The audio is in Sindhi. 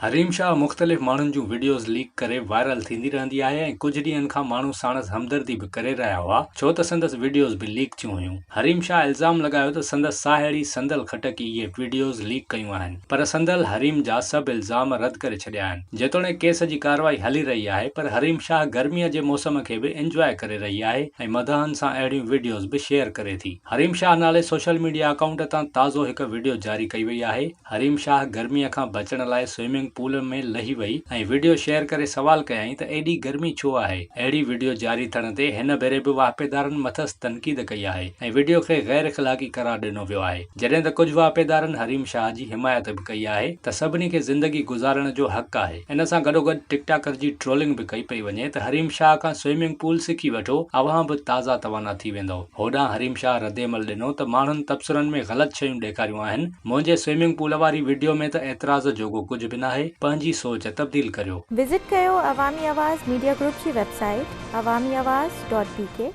حريم شاهه مختلف ماڻهن جون وڊيوز ليڪ ڪري وائرل ٿيندي رهندي آهي ۽ ڪجهه ڏينهن کان ماڻهو ساڻس همدردي به ڪري رهيا هئا ڇو ته سندس وڊيوز به ليڪ ٿيون هيون. حريم شاهه الزام لڳايو ته سندس ساهيڙي صندل خٽڪ اهي وڊيوز ليڪ ڪيون آهن پر صندل حريم جا سڀ الزام رد ڪري ڇڏيا آهن. جيتوڻيڪ ڪيس جي ڪارروائي هلي رهي آهي پر حريم شاهه گرميء جي موسم کي به انجواء ڪري رهي آهي ۽ مداحن سان اهڙيون وڊيوز به شيئر ڪري ٿي. حريم شاهه نالي سوشل ميڊيا اڪائونٽ تان تازو هڪ وڊيو جاري ڪئي وئي آهي. حريم شاهه گرميء کان بچڻ لاء سوئمنگ پول ۾ لهي وئي ۽ وڊيو شيئر ڪري سوال ڪيائين ته ايڏي گرمي ڇو آهي؟ اهڙي وڊيو جاري ٿيڻ تي هن ڀيري به واهپيدارن مٿس تنقيد ڪئي آهي ۽ وڊيو کي غير اخلاقي قرار ڏنو ويو آهي جڏهن ته ڪجهه واهپيدارن حريم شاهه جي حمايت به ڪئي آهي ته سڀني کي زندگي گذارڻ جو حق آهي. ان سان گڏوگڏ ٽڪ ٽاڪر جي ٽرولنگ به ڪئي پئي وڃي ته حريم شاهه کان سوئمنگ پول سکي وٺو اوهان به تازا توانا ٿي ويندؤ. هوڏانهن حريم شاهه ردعمل ڏنو ته ماڻهن تبصرن ۾ غلط شيون ڏيکاريون آهن، منهنجي سوئمنگ پول واري وڊيو ۾ ته اعتراض جوڳو ڪجهه به ناهي، پنهنجي سوچ تبديل ڪريو. وزٽ ڪيو عوامي آواز ميڊيا گروپ جي website Awami Awaz dot B K.